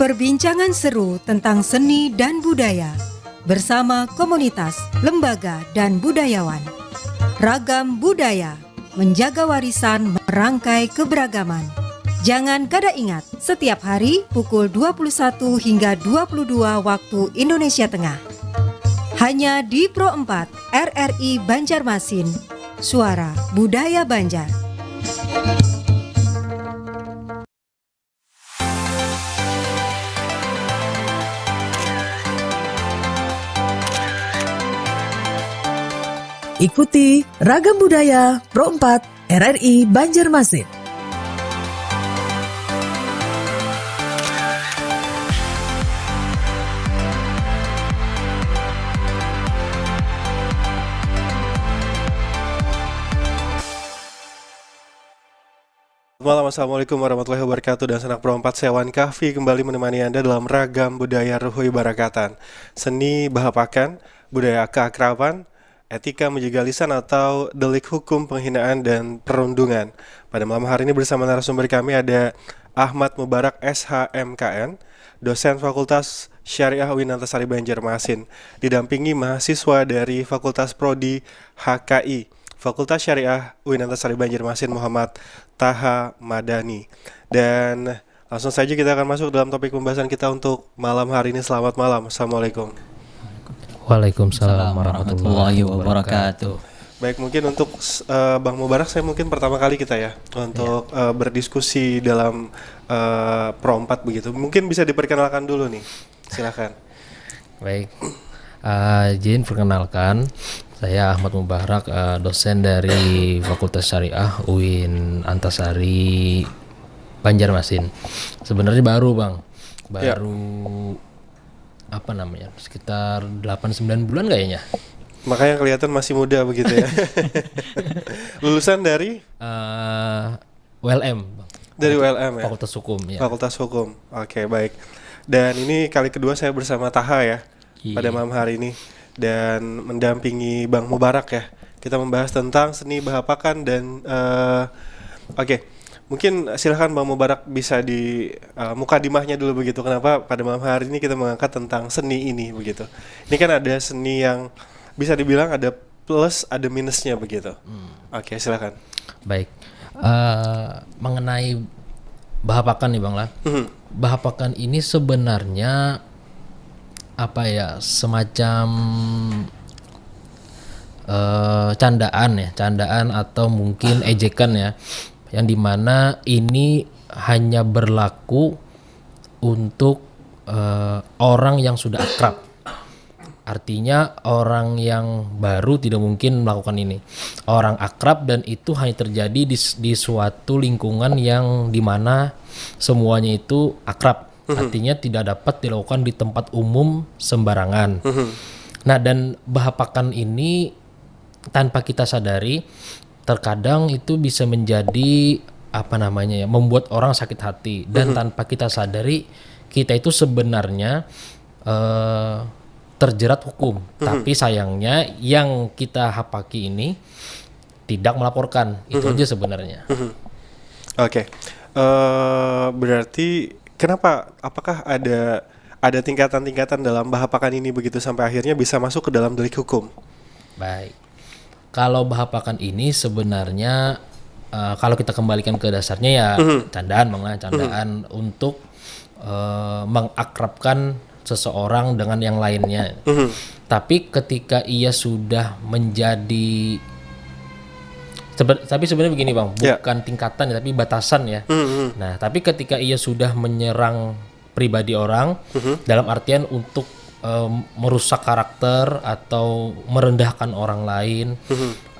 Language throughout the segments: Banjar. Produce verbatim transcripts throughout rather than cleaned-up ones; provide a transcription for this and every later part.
Perbincangan seru tentang seni dan budaya bersama komunitas, lembaga, dan budayawan. Ragam Budaya, menjaga warisan, merangkai keberagaman. Jangan kada ingat, setiap hari pukul dua puluh satu hingga dua puluh dua waktu Indonesia Tengah. Hanya di Pro empat, R R I Banjarmasin, suara budaya Banjar. Ikuti Ragam Budaya Pro empat R R I Banjarmasin. Malam, assalamualaikum warahmatullahi wabarakatuh. Dan sanak Pro empat, saya Wan Kahfi kembali menemani Anda dalam Ragam Budaya Ruhui Barakatan. Seni bahapakan, budaya keakraban, etika menjaga lisan, atau delik hukum penghinaan dan perundungan. Pada malam hari ini bersama narasumber kami ada Ahmad Mubarak, S H M K N, dosen Fakultas Syariah U I N Antasari Banjarmasin, didampingi mahasiswa dari Fakultas Prodi H K I, Fakultas Syariah U I N Antasari Banjarmasin, Muhammad Taha Madani. Dan langsung saja kita akan masuk dalam topik pembahasan kita untuk malam hari ini. Selamat malam. Assalamualaikum. Waalaikumsalam warahmatullahi wabarakatuh. Baik, mungkin untuk eh, Bang Mubarak, saya mungkin pertama kali kita ya untuk eh, berdiskusi dalam eh, Pro empat begitu. Mungkin bisa diperkenalkan dulu nih. Silakan. Baik. Uh, Jin, perkenalkan, saya Ahmad Mubarak, uh, dosen dari Fakultas Syariah U I N Antasari Banjarmasin. Sebenarnya baru, Bang. Ya. Baru apa namanya? Sekitar delapan sembilan bulan kayaknya. Makanya kelihatan masih muda begitu ya. Lulusan dari Eh, U L M, Bang. Dari U L M ya? Fakultas Hukum, ya. Fakultas Hukum. Oke, baik. Dan ini kali kedua saya bersama Taha ya, Iya. pada malam hari ini. Dan mendampingi Bang Mubarak ya. Kita membahas tentang seni bahapakan dan eh, oke. Mungkin silahkan Bang Mubarak bisa di eh, mukadimahnya dulu begitu. Kenapa pada malam hari ini kita mengangkat tentang seni ini begitu? Ini kan ada seni yang bisa dibilang ada plus, ada minusnya begitu. Oke, silahkan. Baik. Eh, mengenai bahapakan nih, Bang lah. Mhm. Bahapakan ini sebenarnya apa ya, semacam eh, candaan ya, candaan atau mungkin ejekan ya, yang dimana ini hanya berlaku untuk eh, orang yang sudah akrab. Artinya orang yang baru tidak mungkin melakukan ini. Orang akrab, dan itu hanya terjadi di, di suatu lingkungan yang dimana semuanya itu akrab. Artinya tidak dapat dilakukan di tempat umum sembarangan. Nah, dan bahapakan ini tanpa kita sadari, terkadang itu bisa menjadi apa namanya ya, membuat orang sakit hati, dan tanpa kita sadari, kita itu sebenarnya eh, terjerat hukum. Tapi sayangnya yang kita hapaki ini tidak melaporkan. Itu aja sebenarnya. Oke. Eh, berarti kenapa, apakah ada ada tingkatan-tingkatan dalam bahapakan ini begitu sampai akhirnya bisa masuk ke dalam delik hukum? Baik. Kalau bahapakan ini sebenarnya eh, kalau kita kembalikan ke dasarnya ya, candaan, Bang lah, candaan untuk eh, mengakrabkan seseorang dengan yang lainnya. Tapi ketika ia sudah menjadi sebe- tapi sebenarnya begini, Bang, Ya. Bukan tingkatan ya, tapi batasan ya. Mhm. Nah, tapi ketika ia sudah menyerang pribadi orang dalam artian untuk em, merusak karakter atau merendahkan orang lain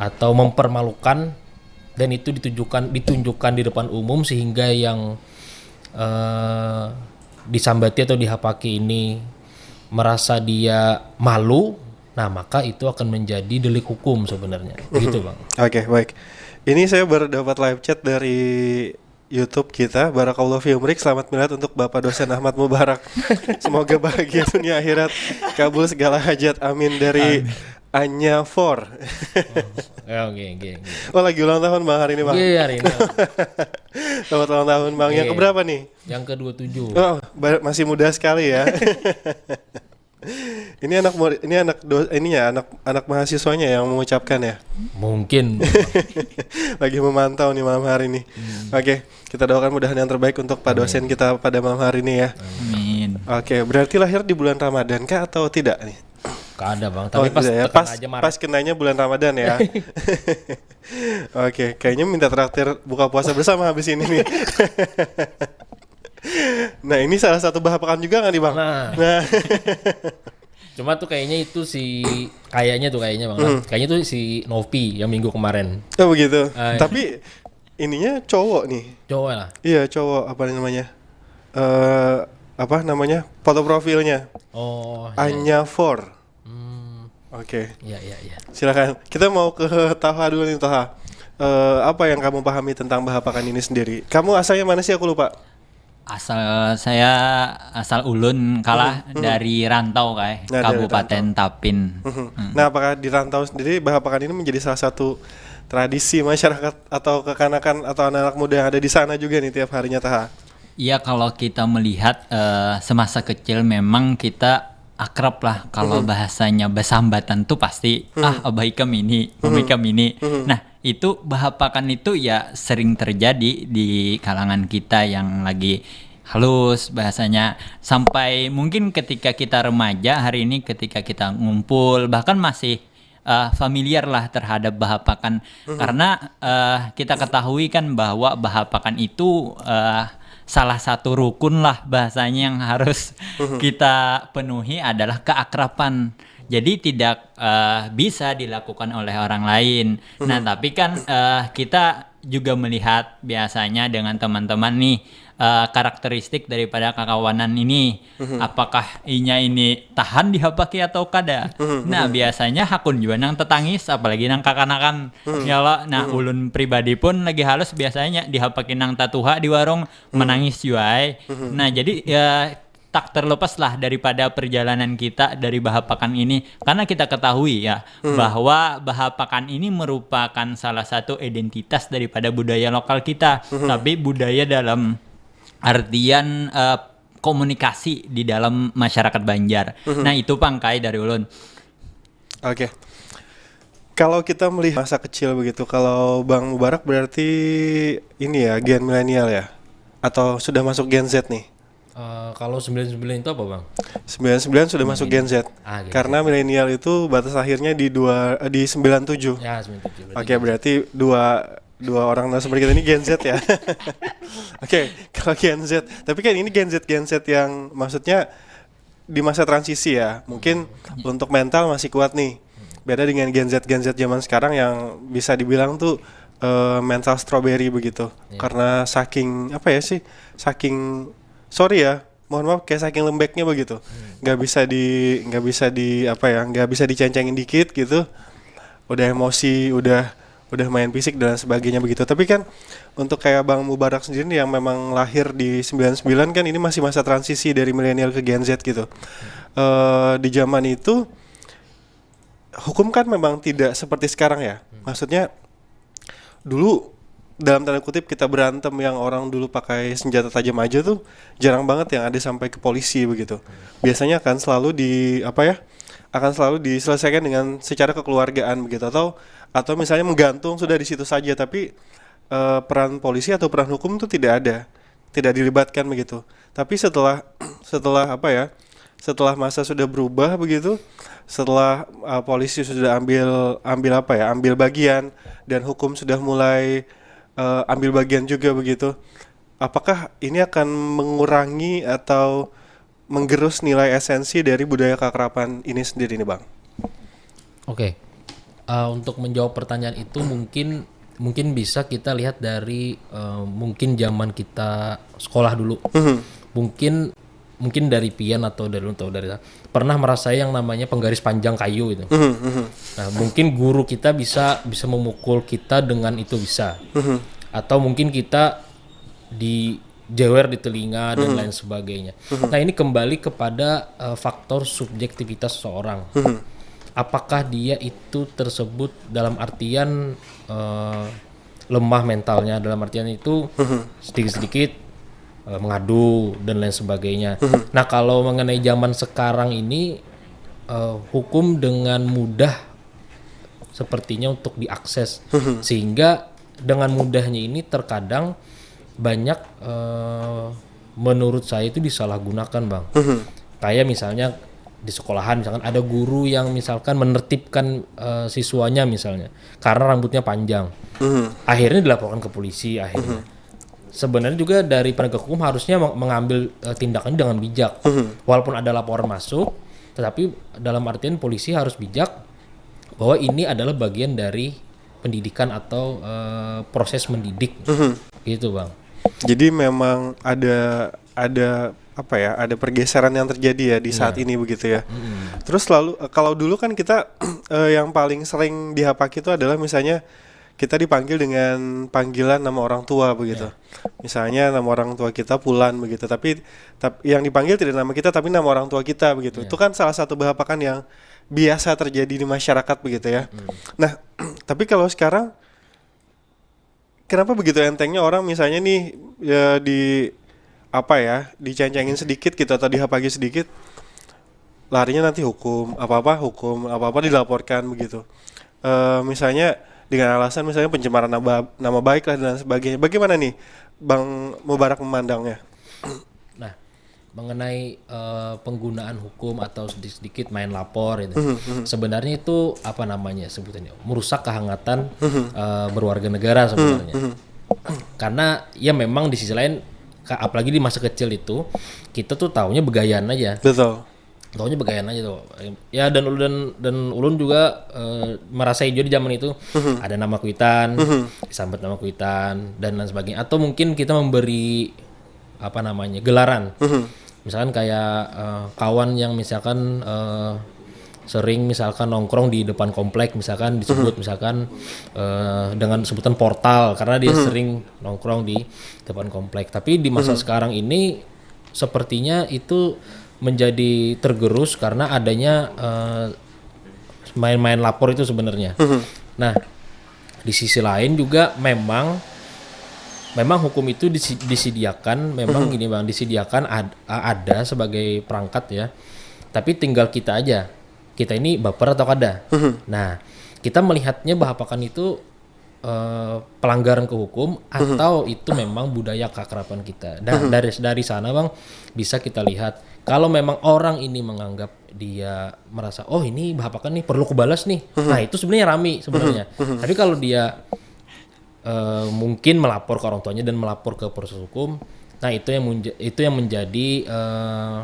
atau mempermalukan, dan itu ditunjukkan ditunjukkan di depan umum sehingga yang eh, disambati atau dihapaki ini merasa dia malu, nah, maka itu akan menjadi delik hukum sebenarnya. Gitu, Bang. Oke, baik. Ini saya baru dapat live chat dari YouTube kita. Barakallahu fi umrik, selamat milad untuk Bapak Dosen Ahmad Mubarak. Semoga bahagia dunia akhirat, kabul segala hajat. Amin. Dari Anya four. Ya, oke, oke, oke. Oh, lagi ulang tahun Bang hari ini, Bang. Iya, hari ini. Selamat ulang tahun, Bang. Yang Iya. Keberapa nih? Yang kedua tujuh. Oh, ba- masih muda sekali ya. Ini anak murid, ini anak do, ini ya anak anak mahasiswanya yang mengucapkan ya. Mungkin. Lagi memantau nih malam hari ini. Oke, kita doakan mudahan yang terbaik untuk Pak dosen kita pada malam hari ini ya. Amin. Oke, berarti lahir di bulan Ramadan kah atau tidak nih? Kada, Bang. Oh, Tapi pas tidak ya. tekan Pas aja marah. Pas kenanya bulan Ramadan ya. Oke, kayaknya minta traktir buka puasa bersama habis ini nih. Nah, ini salah satu bahapakan juga nggak nih, Bang? Nah. Nah. Cuma tuh kayaknya itu si kayaknya tuh kayaknya, Bang. Kayaknya tuh si Novi yang minggu kemarin. Oh, begitu. Ah, iya. Tapi ininya cowok nih. Coba lah. Iya, cowok, apa namanya? Eh apa namanya? Foto profilnya. Oh, iya. Anya four. Hmm, Oke. iya, iya, iya. Silakan. Kita mau ke Taha dulu nih, Taha. Eh apa yang kamu pahami tentang bahapakan ini sendiri? Kamu asalnya mana sih, aku lupa? Asal saya asal ulun kalah dari rantau, kai, Nah, dari Kabupaten Tapin. Mhm. Nah, apakah di rantau sendiri bahapakan ini menjadi salah satu tradisi masyarakat atau kekanakan atau anak-anak muda yang ada di sana juga nih tiap harinya, Taha? Iya, kalau kita melihat eh, semasa kecil memang kita akrab lah, kalau bahasanya basambatan tuh pasti ah, abah ikam ini, mama ikam ini. Nah, itu bahapakan itu ya sering terjadi di kalangan kita yang lagi halus bahasanya, sampai mungkin ketika kita remaja hari ini, ketika kita ngumpul, bahkan masih eh, familiar lah terhadap bahapakan, karena eh, kita ketahui kan bahwa bahapakan itu eh, salah satu rukun lah bahasanya yang harus kita penuhi adalah keakraban. Jadi tidak eh, bisa dilakukan oleh orang lain. Nah, tapi kan eh, kita juga melihat biasanya dengan teman-teman nih eh, karakteristik daripada kakawanan ini. Apakah inya ini tahan dihapaki atau kada? Nah, biasanya hakun jua nang tetangis, apalagi nang kakanakan. Ya lo, nah, ulun pribadi pun lagi halus biasanya dihapaki nang tatuha di warung, menangis jua ai. Nah, jadi ya tak terlepas lah daripada perjalanan kita dari bahapakan ini, karena kita ketahui ya bahwa bahapakan ini merupakan salah satu identitas daripada budaya lokal kita, tapi budaya dalam artian eh, komunikasi di dalam masyarakat Banjar. Nah, itu pang, kai, dari ulun. Oke. Kalau kita melihat masa kecil begitu, kalau Bang Mubarak berarti ini ya, gen milenial ya? Atau sudah masuk Gen Z nih? Eh, kalau sembilan sembilan itu apa, Bang? Sembilan sembilan sudah masuk Gen Z. Ah, Gen Z. Karena milenial itu batas akhirnya di dua eh, di sembilan tujuh. Ya, sembilan tujuh. Oke, berarti dua dua orang narasumber kita ini Gen Z ya. Oke, kalau Gen Z, tapi kan ini Gen Z Gen Z yang maksudnya di masa transisi ya. Mungkin untuk mental masih kuat nih. Beda dengan Gen Z Gen Z zaman sekarang yang bisa dibilang tuh eh, mental strawberry begitu. Karena saking apa ya sih? Saking, sorry ya, mohon maaf, kayak saking lembeknya begitu. Nggak bisa di nggak bisa di apa ya? Nggak bisa diceng-cengin dikit gitu. Udah emosi, udah udah main fisik dan sebagainya begitu. Tapi kan untuk kayak Bang Mubarak sendiri nih yang memang lahir di sembilan sembilan, kan ini masih masa transisi dari milenial ke Gen Z gitu. Eh di zaman itu hukum kan memang tidak seperti sekarang ya. Maksudnya dulu dalam tanda kutip kita berantem yang orang dulu pakai senjata tajam aja tuh jarang banget yang ada sampai ke polisi begitu. Biasanya kan selalu di apa ya? Akan selalu diselesaikan dengan secara kekeluargaan begitu atau atau misalnya menggantung sudah di situ saja, tapi eh, peran polisi atau peran hukum tuh tidak ada, tidak dilibatkan begitu. Tapi setelah setelah apa ya? Setelah masa sudah berubah begitu, setelah uh, polisi sudah ambil ambil apa ya? Ambil bagian dan hukum sudah mulai uh, ambil bagian juga begitu. Apakah ini akan mengurangi atau menggerus nilai esensi dari budaya keakraban ini sendiri nih, Bang? Oke. Uh, untuk menjawab pertanyaan itu mungkin mungkin bisa kita lihat dari uh, mungkin zaman kita sekolah dulu. Mungkin mungkin dari pian atau dari atau dari pernah merasai yang namanya penggaris panjang kayu itu. Nah, mungkin guru kita bisa bisa memukul kita dengan itu bisa. Atau mungkin kita dijewer di telinga dan lain sebagainya. Nah, ini kembali kepada uh, faktor subjektivitas seseorang. apakah dia itu tersebut dalam artian eh, lemah mentalnya, dalam artian itu sedikit-sedikit eh, mengadu dan lain sebagainya. Nah, kalau mengenai zaman sekarang ini eh, hukum dengan mudah sepertinya untuk diakses, sehingga dengan mudahnya ini terkadang banyak eh, menurut saya itu disalahgunakan, Bang. Kayak misalnya di sekolahan, misalkan ada guru yang misalkan menertibkan eh, siswanya misalnya karena rambutnya panjang, akhirnya dilaporkan ke polisi. Akhirnya sebenarnya juga dari penegak hukum harusnya meng- mengambil eh, tindakan dengan bijak, walaupun ada laporan masuk, tetapi dalam artian polisi harus bijak bahwa ini adalah bagian dari pendidikan atau eh, proses mendidik, gitu, Bang. Jadi memang ada ada apa ya, ada pergeseran yang terjadi ya di saat Iya. ini begitu ya. Mm-mm. Terus lalu eh, kalau dulu kan kita eh, yang paling sering dihapaki itu adalah misalnya kita dipanggil dengan panggilan nama orang tua begitu. Misalnya nama orang tua kita Pulan begitu, tapi tap- yang dipanggil tidak nama kita tapi nama orang tua kita begitu. Iya. Itu kan salah satu bahapakan yang biasa terjadi di masyarakat begitu ya. Nah, tapi kalau sekarang kenapa begitu entengnya orang misalnya nih ya, di apa ya, diceng-cengin sedikit gitu atau dihapagi sedikit, larinya nanti hukum apa-apa, hukum apa-apa dilaporkan begitu. Eh, misalnya dengan alasan misalnya pencemaran nama, nama baik lah dan lain sebagainya. Bagaimana nih Bang Mubarak memandangnya? Nah, mengenai eh, penggunaan hukum atau sedikit-sedikit main lapor itu, sebenarnya itu apa namanya sebutannya, merusak kehangatan eh, berwarga negara sebenarnya. Karena ya memang di sisi lain, ka- apalagi di masa kecil itu, kita tuh taunya begayaan aja. Betul. Taunya begayaan aja tuh. Ya, dan ulun dan dan ulun juga eh, merasai juga di zaman itu ada nama kuitan, disambat nama kuitan dan lain sebagainya. Atau mungkin kita memberi apa namanya, gelaran. Misalkan kayak eh, kawan yang misalkan eh, sering misalkan nongkrong di depan komplek, misalkan disebut misalkan eh, dengan sebutan portal karena dia sering nongkrong di depan komplek. Tapi di masa sekarang ini sepertinya itu menjadi tergerus karena adanya eh, main-main lapor itu sebenarnya. Nah, di sisi lain juga memang memang hukum itu disi- disediakan, memang gini, Bang, disediakan ad- ada sebagai perangkat ya. Tapi tinggal kita aja. Kita ini baper atau kada. Nah, kita melihatnya bahapakan itu eh, pelanggaran ke hukum atau itu memang budaya keakraban kita. Nah, dari dari sana, Bang, bisa kita lihat kalau memang orang ini menganggap dia merasa, "Oh, ini bahapakan nih, perlu kubalas nih." Nah, itu sebenarnya rami sebenarnya. Tapi kalau dia eh, mungkin melapor ke orang tuanya dan melapor ke proses hukum, nah, itu yang menja- itu yang menjadi eh,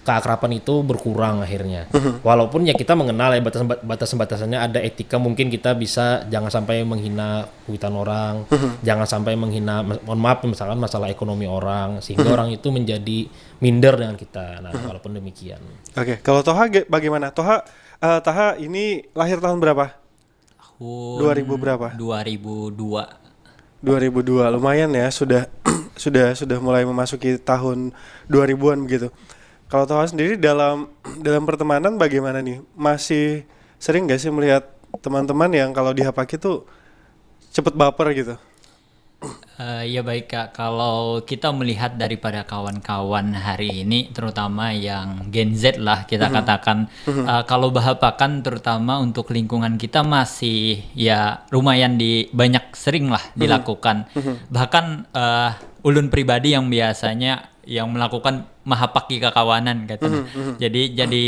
keakraban itu berkurang akhirnya. Walaupun ya kita mengenal ya batas batas batasannya, ada etika, mungkin kita bisa jangan sampai menghina kuitan orang, jangan sampai menghina, mohon maaf, misalkan masalah ekonomi orang, sehingga orang itu menjadi minder dengan kita. Nah, walaupun demikian. Oke, kalau Toha ge- bagaimana? Toha eh, Taha ini lahir tahun berapa? Tahun Dua ribu berapa? Dua ribu dua. Dua ribu dua, lumayan ya, sudah sudah sudah mulai memasuki tahun dua ribuan begitu. Kalau Toha sendiri dalam dalam pertemanan bagaimana nih? Masih sering gak sih melihat teman-teman yang kalau dihapaki tuh cepet baper gitu? Eh, ya baik, Kak, kalau kita melihat daripada kawan-kawan hari ini, terutama yang Gen Z lah kita katakan, eh, kalau bahapakan terutama untuk lingkungan kita masih ya lumayan di banyak sering lah dilakukan. Bahkan eh, ulun pribadi yang biasanya yang melakukan mahapaki kakawanan katanya. Jadi jadi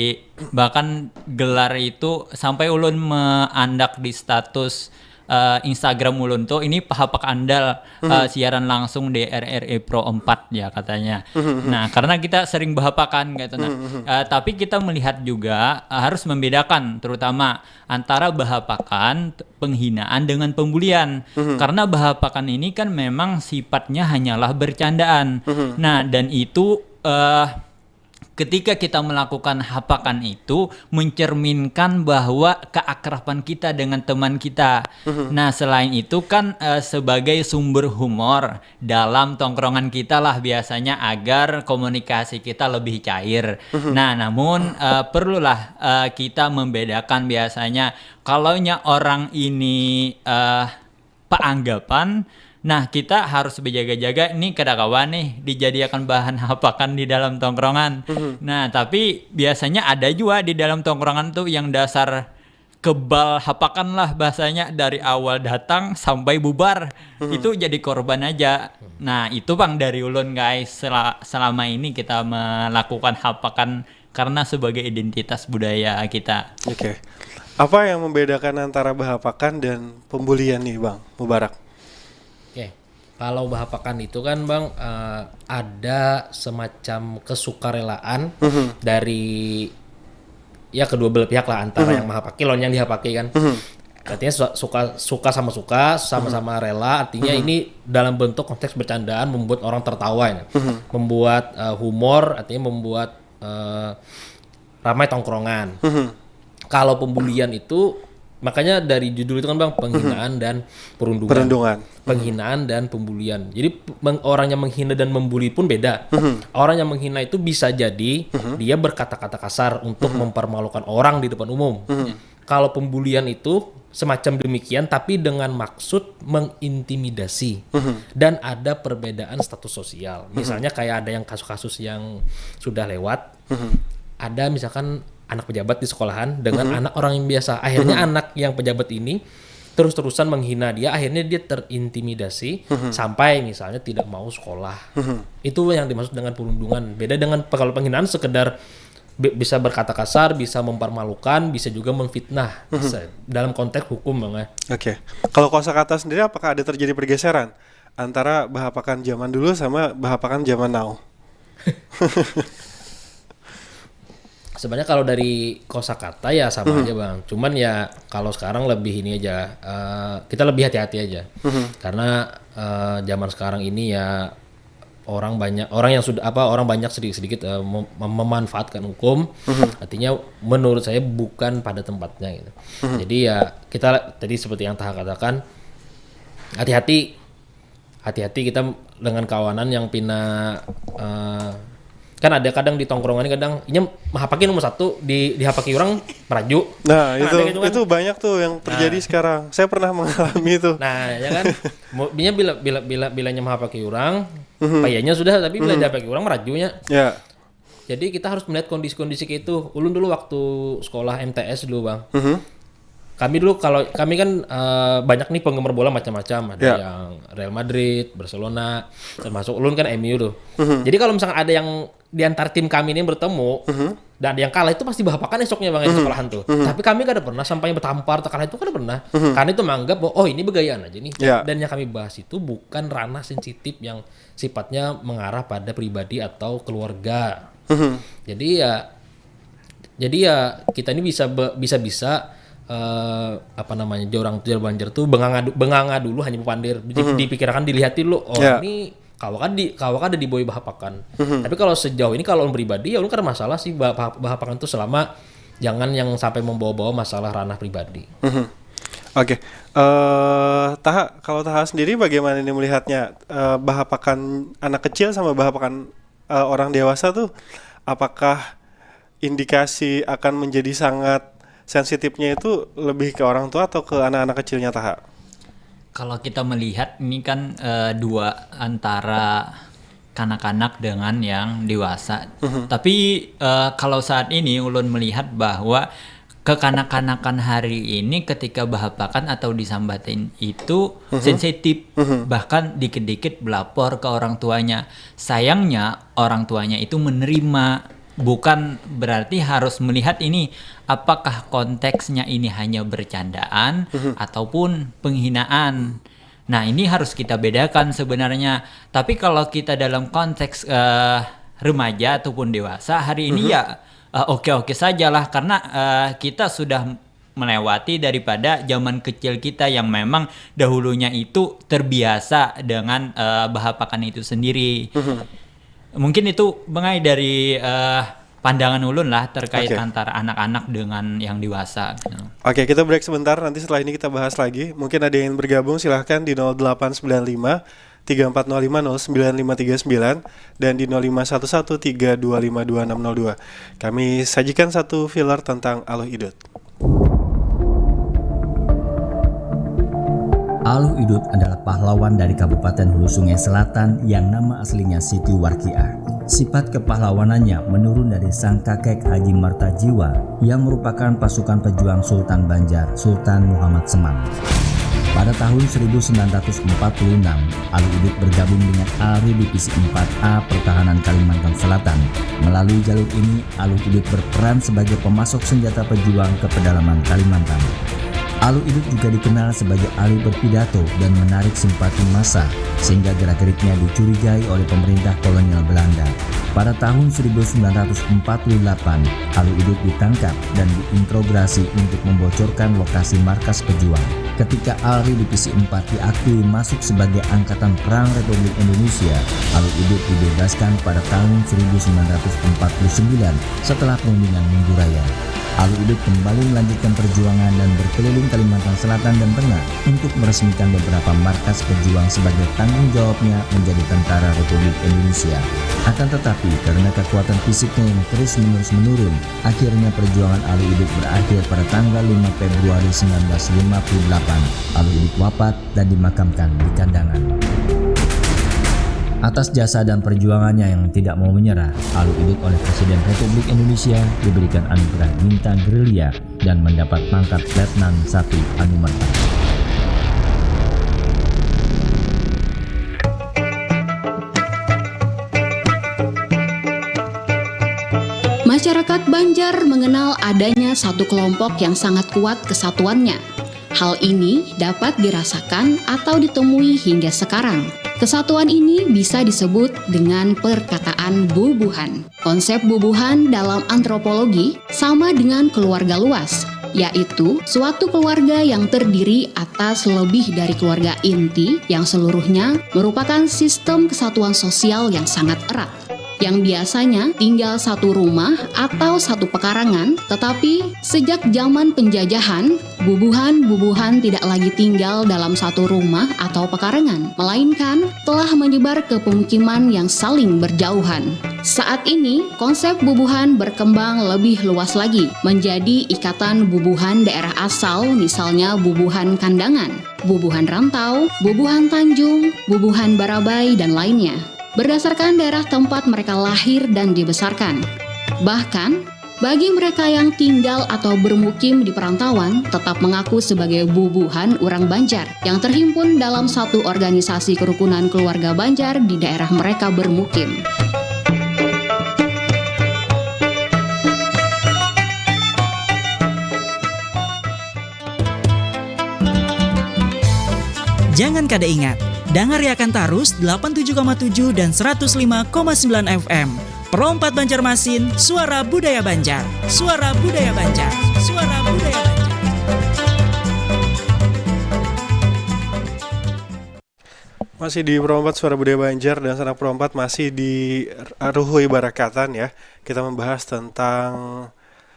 bahkan gelar itu sampai ulun meandak di status eh, Instagram ulun tuh ini pahapak andal eh, siaran langsung di R R I Pro empat ya katanya. Nah, karena kita sering bahapakan gitu nah. Eh, tapi kita melihat juga eh, harus membedakan terutama antara bahapakan, penghinaan dengan pembulian. Karena bahapakan ini kan memang sifatnya hanyalah bercandaan. Nah, dan itu eh Ketika kita melakukan hapakan itu mencerminkan bahwa keakraban kita dengan teman kita. Nah, selain itu kan eh, sebagai sumber humor dalam tongkrongan kita lah biasanya agar komunikasi kita lebih cair. Nah, namun eh, perlulah eh, kita membedakan biasanya kalaunya orang ini eh, peanggapan, nah kita harus berjaga-jaga nih kada kawan nih dijadiakan bahan hapakan di dalam tongkrongan. Nah, tapi biasanya ada juga di dalam tongkrongan tuh yang dasar kebal hapakan lah bahasanya dari awal datang sampai bubar. Itu jadi korban aja. Nah, itu bang dari ulun guys. Sel- selama ini kita melakukan hapakan karena sebagai identitas budaya kita. Oke. Apa yang membedakan antara bahapakan dan pembulian nih, Bang Mubarak? Oke. Kalau bahapakan itu kan bang eh, ada semacam kesukarelaan dari ya kedua belah pihak lah, antara yang mahapaki lawan yang dihapaki kan. Artinya su- suka suka sama suka, sama-sama rela. Artinya ini dalam bentuk konteks bercandaan, membuat orang tertawa ya. Membuat eh, humor, artinya membuat eh, ramai tongkrongan. Kalau pembulian itu, makanya dari judul itu kan bang, penghinaan dan perundungan. Perundungan. Penghinaan dan pembulian. Jadi p- meng- orang yang menghina dan membuli pun beda. Orang yang menghina itu bisa jadi dia berkata-kata kasar untuk mempermalukan orang di depan umum. Kalau pembulian itu semacam demikian, tapi dengan maksud mengintimidasi dan ada perbedaan status sosial. Misalnya kayak ada yang kasus-kasus yang sudah lewat, ada misalkan anak pejabat di sekolahan dengan anak orang yang biasa. Akhirnya anak yang pejabat ini terus-terusan menghina dia, akhirnya dia terintimidasi sampai misalnya tidak mau sekolah. Itu yang dimaksud dengan perundungan. Beda dengan pe- kalau penghinaan sekedar bi- bisa berkata kasar, bisa mempermalukan, bisa juga memfitnah. Bisa. Dalam konteks hukum bang ya. Oke. Kalau kosakata sendiri, apakah ada terjadi pergeseran antara bahapakan zaman dulu sama bahapakan zaman now? Sebenarnya kalau dari kosakata ya sama aja bang. Cuman ya kalau sekarang lebih ini aja. Eh, kita lebih hati-hati aja. Karena eh, zaman sekarang ini ya orang banyak, orang yang sudah apa, orang banyak sedikit-sedikit eh, mem- mem- memanfaatkan hukum. Artinya menurut saya bukan pada tempatnya gitu. Jadi ya kita tadi seperti yang Taha katakan, hati-hati, hati-hati kita dengan kawanan yang pina eh, kan ada kadang di tongkrongan kadang inya mahapaki nomor satu di dihapaki orang meraju. Nah, Kan itu ada gitu kan. Itu banyak tuh yang terjadi sekarang. Saya pernah mengalami itu. Nah, ya kan. Mu- Binya bila bila bila bilanya mahapaki orang, payahnya sudah, tapi bila dihapaki orang merajunya. Ya. Jadi kita harus melihat kondisi-kondisi kayak itu. Ulun dulu waktu sekolah M T S dulu, Bang. Kami dulu kalau kami kan eh, banyak nih penggemar bola macam-macam, ada Ya. yang Real Madrid, Barcelona, termasuk ulun kan M U tuh. Jadi kalau misalkan ada yang di antar tim kami ini bertemu dan ada yang kalah itu pasti bahapakan esoknya bang di sekolahan tuh. Tapi kami kada pernah sampai bertampar atau kalah itu kada pernah. Karena itu menganggap bahwa oh ini begayaan aja nih. Ya. Dan yang kami bahas itu bukan ranah sensitif yang sifatnya mengarah pada pribadi atau keluarga. Jadi ya jadi ya kita ini bisa be- bisa-bisa eh, apa namanya, orang tuh Banjar tuh benganga, du- benganga dulu, hanya bepandir. Di- dipikirkan, dilihati dulu, oh Ya. Ini kawa kada di kawa kada dibawa bahapakan. Tapi kalau sejauh ini kalau pribadi ya ulun kada masalah sih bah- bah- bahapakan tuh selama jangan yang sampai membawa-bawa masalah ranah pribadi. Oke. Eh, Taha, kalau Taha sendiri bagaimana ini melihatnya? Eh, bahapakan anak kecil sama bahapakan eh, orang dewasa tuh, apakah indikasi akan menjadi sangat sensitifnya itu lebih ke orang tua atau ke anak-anak kecilnya, Taha? Kalau kita melihat ini kan eh, dua antara kanak-kanak dengan yang dewasa. Tapi eh, kalau saat ini ulun melihat bahwa kekanak-kanakan hari ini ketika bahapakan atau disambatin itu sensitif, bahkan dikit-dikit belapor ke orang tuanya. Sayangnya orang tuanya itu menerima, bukan berarti harus melihat ini apakah konteksnya ini hanya bercandaan ataupun penghinaan. Nah, ini harus kita bedakan sebenarnya. Tapi kalau kita dalam konteks eh, remaja ataupun dewasa hari ini ya eh, oke-oke sajalah karena eh, kita sudah melewati daripada zaman kecil kita yang memang dahulunya itu terbiasa dengan eh, bahapakan itu sendiri. Mungkin itu bengai dari eh, pandangan ulun lah terkait okay. antara anak-anak dengan yang dewasa gitu. Oke, kita break sebentar, nanti setelah ini kita bahas lagi. Mungkin ada yang ingin bergabung, silahkan di nol delapan sembilan lima tiga empat nol lima nol sembilan lima tiga sembilan dan di nol lima satu satu tiga dua lima dua enam nol dua. Kami sajikan satu filler tentang Aluh Idut. Aluh Idut adalah pahlawan dari Kabupaten Hulu Sungai Selatan yang nama aslinya Siti Warkiah. Sifat kepahlawanannya menurun dari sang kakek Haji Marta Jiwa yang merupakan pasukan pejuang Sultan Banjar, Sultan Muhammad Semang. Pada tahun seribu sembilan ratus empat puluh enam, Aluh Idut bergabung dengan ALRI Divisi empat A Pertahanan Kalimantan Selatan. Melalui jalur ini, Aluh Idut berperan sebagai pemasok senjata pejuang ke pedalaman Kalimantan. Aluh Idut juga dikenal sebagai ahli berpidato dan menarik simpati massa, sehingga gerak-geriknya dicurigai oleh pemerintah kolonial Belanda. Pada tahun seribu sembilan ratus empat puluh delapan, Aluh Idut ditangkap dan diinterogasi untuk membocorkan lokasi markas pejuang. Ketika ALRI Divisi empat diakui masuk sebagai Angkatan Perang Republik Indonesia, Aluh Idut dibebaskan pada tahun seribu sembilan ratus empat puluh sembilan setelah perundingan Minggu Raya. Aluh Idut kembali melanjutkan perjuangan dan berkeliling Kalimantan Selatan dan Tengah untuk meresmikan beberapa markas pejuang sebagai tanggung jawabnya menjadi tentara Republik Indonesia. Akan tetapi, karena kekuatan fisiknya yang terus-menerus menurun, akhirnya perjuangan Aluh Idut berakhir pada tanggal lima Februari sembilan belas lima puluh delapan. Aluh Idut wafat dan dimakamkan di Kandangan. Atas jasa dan perjuangannya yang tidak mau menyerah, Aluh Idut oleh Presiden Republik Indonesia diberikan anugerah Bintang Gerilya dan mendapat pangkat Letnan Satu Anumerta. Masyarakat Banjar mengenal adanya satu kelompok yang sangat kuat kesatuannya. Hal ini dapat dirasakan atau ditemui hingga sekarang. Kesatuan ini bisa disebut dengan perkataan bubuhan. Konsep bubuhan dalam antropologi sama dengan keluarga luas, yaitu suatu keluarga yang terdiri atas lebih dari keluarga inti yang seluruhnya merupakan sistem kesatuan sosial yang sangat erat, yang biasanya tinggal satu rumah atau satu pekarangan, tetapi sejak zaman penjajahan, bubuhan-bubuhan tidak lagi tinggal dalam satu rumah atau pekarangan, melainkan telah menyebar ke pemukiman yang saling berjauhan. Saat ini, konsep bubuhan berkembang lebih luas lagi, menjadi ikatan bubuhan daerah asal, misalnya bubuhan Kandangan, bubuhan Rantau, bubuhan Tanjung, bubuhan Barabai, dan lainnya. Berdasarkan daerah tempat mereka lahir dan dibesarkan. Bahkan, bagi mereka yang tinggal atau bermukim di perantauan, tetap mengaku sebagai bubuhan urang Banjar yang terhimpun dalam satu organisasi kerukunan keluarga Banjar di daerah mereka bermukim. Jangan kada ingat, dangariakan tarus delapan tujuh koma tujuh dan seratus lima koma sembilan F M. Pro empat Banjarmasin, suara budaya Banjar. Suara budaya Banjar. Suara budaya Banjar. Masih di Pro empat Suara Budaya Banjar dan Sanak Pro empat masih di Ruhui Barakatan ya. Kita membahas tentang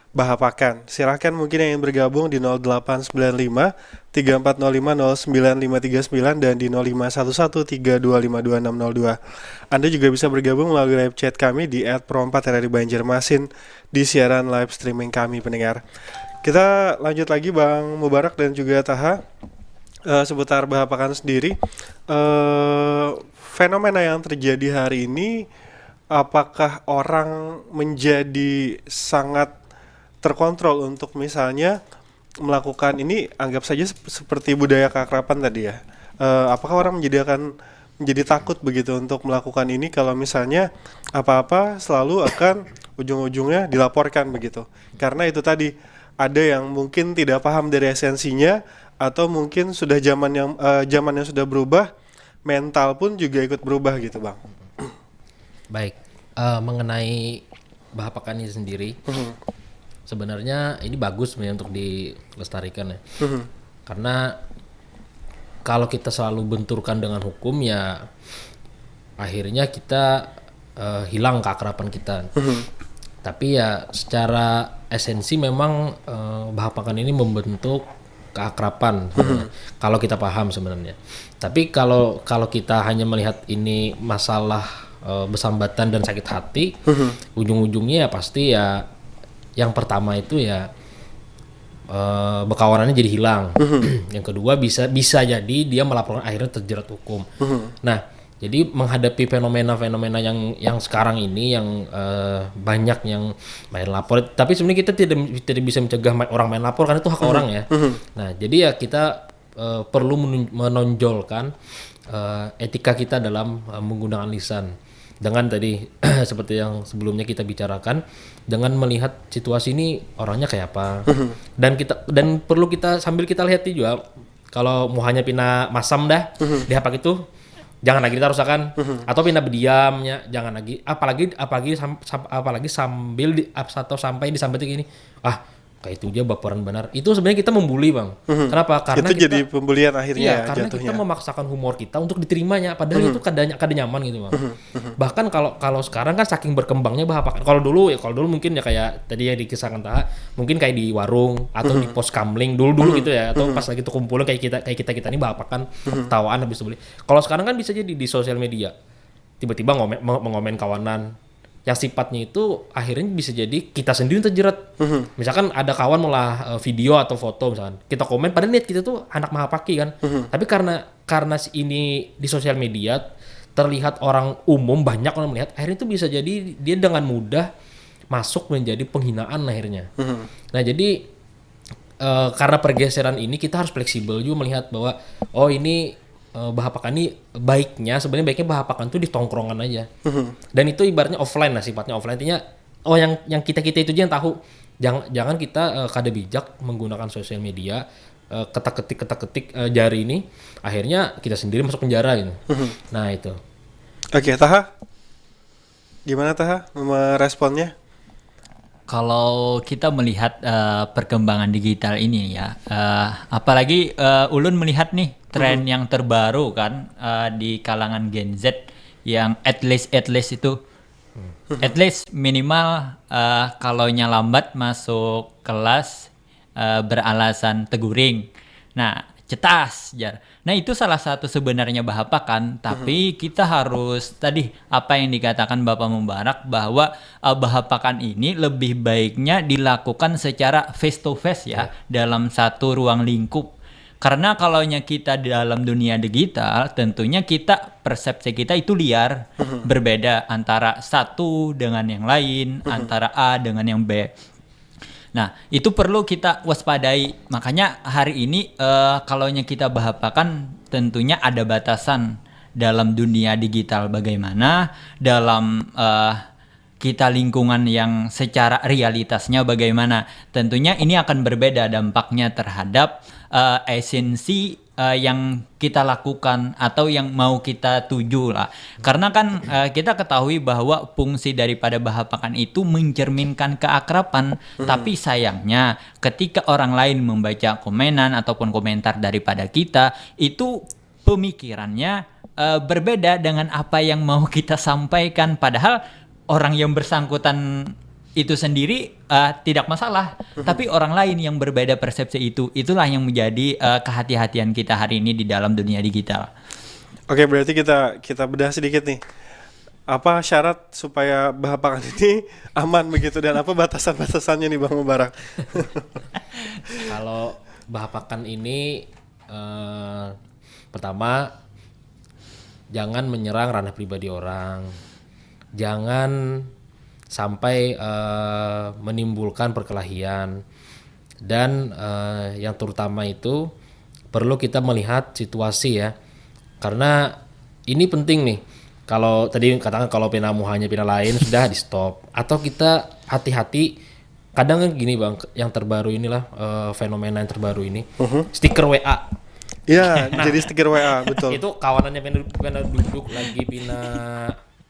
Bahapakan. Silahkan mungkin yang ingin bergabung di nol delapan sembilan lima tiga empat nol lima nol sembilan lima tiga sembilan dan di nol lima satu satu tiga dua lima dua enam nol dua. Anda juga bisa bergabung melalui live chat kami di at pro empat R R I Banjarmasin di siaran live streaming kami, pendengar. Kita lanjut lagi, Bang Mubarak dan juga Taha, eh, seputar Bahapakan sendiri. Eh, fenomena yang terjadi hari ini, apakah orang menjadi sangat terkontrol untuk misalnya melakukan ini, anggap saja sep-, seperti budaya keakraban tadi ya. Eh, apakah orang menjadi akan menjadi takut begitu untuk melakukan ini kalau misalnya apa-apa selalu akan ujung-ujungnya dilaporkan begitu. Karena itu tadi, ada yang mungkin tidak paham dari esensinya atau mungkin sudah zaman yang, eh, zaman yang sudah berubah, mental pun juga ikut berubah gitu, Bang. Baik, eh, mengenai Bahapakan ini sendiri, Mhm. sebenarnya ini bagus sebenarnya untuk dilestarikan ya. Mhm. Karena kalau kita selalu benturkan dengan hukum ya akhirnya kita, eh, hilang keakraban kita. Mhm. Tapi ya secara esensi memang eh, bahapakan ini membentuk keakraban sebenarnya. Kalau kita paham sebenarnya. Tapi kalau kalau kita hanya melihat ini masalah eh, bersambatan dan sakit hati, ujung-ujungnya ya pasti ya yang pertama itu ya eh, bekawanannya jadi hilang. Yang kedua bisa bisa jadi dia melaporkan akhirnya terjerat hukum. Nah, jadi menghadapi fenomena-fenomena yang yang sekarang ini yang eh, banyak yang main lapor, tapi sebenarnya kita tidak tidak bisa mencegah ma- orang main lapor karena itu hak orang ya. Nah, jadi ya kita eh, perlu menun- menonjolkan eh, etika kita dalam eh, menggunakan lisan dengan tadi seperti yang sebelumnya kita bicarakan, dengan melihat situasi ini orangnya kayak apa, dan kita dan perlu kita sambil kita lihat juga kalau muhanya pina masam dah di hapak itu, jangan lagi ditarusakan, atau pina berdiamnya jangan lagi, apalagi apalagi sam- sam- apalagi sambil di, atau sampai disambat gini, ah, kayak itu aja baperan benar, itu sebenarnya kita membuli, Bang. Kenapa? Karena Itu kita jadi pembulian akhirnya Iya, ya, karena jatuhnya. Kita memaksakan humor kita untuk diterimanya, padahal itu kada kada nyaman gitu, Bang. Bahkan kalau kalau sekarang kan saking berkembangnya bahapakan. Kalau dulu ya, kalau dulu mungkin ya kayak tadi yang dikisahkan Taha, mungkin kayak di warung atau di pos kamling dulu-dulu gitu ya, atau pas lagi tuh kumpulnya kayak kita kayak kita kita ini bahapakan, tawaan habis itu beli. Kalau sekarang kan bisa jadi di sosial media, tiba-tiba ngomen, mengomen kawanan yang sifatnya itu akhirnya bisa jadi kita sendiri yang terjerat. Misalkan ada kawan malah eh, video atau foto misalkan, kita komen padahal niat kita tuh anak mahapaki kan. Tapi karena karena si ini di sosial media terlihat orang umum, banyak orang melihat, akhirnya itu bisa jadi dia dengan mudah masuk menjadi penghinaan akhirnya. Nah, jadi eh, karena pergeseran ini kita harus fleksibel juga melihat bahwa oh ini eh, bahapakan ini baiknya, sebenarnya baiknya bahapakan tuh di tongkrongan aja. Dan itu ibaratnya offline lah, sifatnya offline. Intinya oh yang yang kita kita itu aja yang tahu. Jangan jangan kita eh, kada bijak menggunakan sosial media, eh, ketak ketik ketak ketik eh, jari ini, akhirnya kita sendiri masuk penjara gitu. Nah, itu. Oke, Taha. Gimana, Taha, meresponnya? Kalau kita melihat eh, perkembangan digital ini ya, eh, apalagi eh, ulun melihat nih tren yang terbaru kan eh, di kalangan Gen Z yang at least at least itu, at least minimal eh, kalau nya lambat masuk kelas eh, beralasan teguring. Nah, cetas jar. Nah, itu salah satu sebenarnya bahapakan, tapi kita harus tadi apa yang dikatakan Bapak Mubarak bahwa eh, bahapakan ini lebih baiknya dilakukan secara face to face ya, dalam satu ruang lingkup. Karena kalau nya kita di dalam dunia digital, tentunya kita persepsi kita itu liar, berbeda antara satu dengan yang lain, antara A dengan yang B. Nah, itu perlu kita waspadai. Makanya hari ini eh, kalau nya kita bahapakan, tentunya ada batasan dalam dunia digital bagaimana, dalam eh, kita lingkungan yang secara realitasnya bagaimana. Tentunya ini akan berbeda dampaknya terhadap eh, esensi eh, yang kita lakukan atau yang mau kita tuju lah. Karena kan eh, kita ketahui bahwa fungsi daripada bahapakan itu mencerminkan keakraban. Tapi sayangnya ketika orang lain membaca komenan ataupun komentar daripada kita, itu pemikirannya eh, berbeda dengan apa yang mau kita sampaikan. Padahal orang yang bersangkutan itu sendiri eh, tidak masalah, tapi orang lain yang berbeda persepsi itu, itulah yang menjadi eh, kehati-hatian kita hari ini di dalam dunia digital. Oke, berarti kita kita bedah sedikit nih. Apa syarat supaya bahapakan ini aman begitu dan apa batasan-batasannya nih, Bang Mubarak? Kalau bahapakan ini eh, pertama, jangan menyerang ranah pribadi orang, jangan sampai eh, menimbulkan perkelahian, dan eh, yang terutama itu perlu kita melihat situasi ya, karena ini penting nih. Kalau tadi katakan kalau pina muhanya pina lain, sudah di stop, atau kita hati-hati. Kadang kan gini, Bang, yang terbaru inilah eh, fenomena yang terbaru ini, stiker W A. Ya, jadi stiker W A, betul. Itu kawanannya pina, pina duduk lagi, pina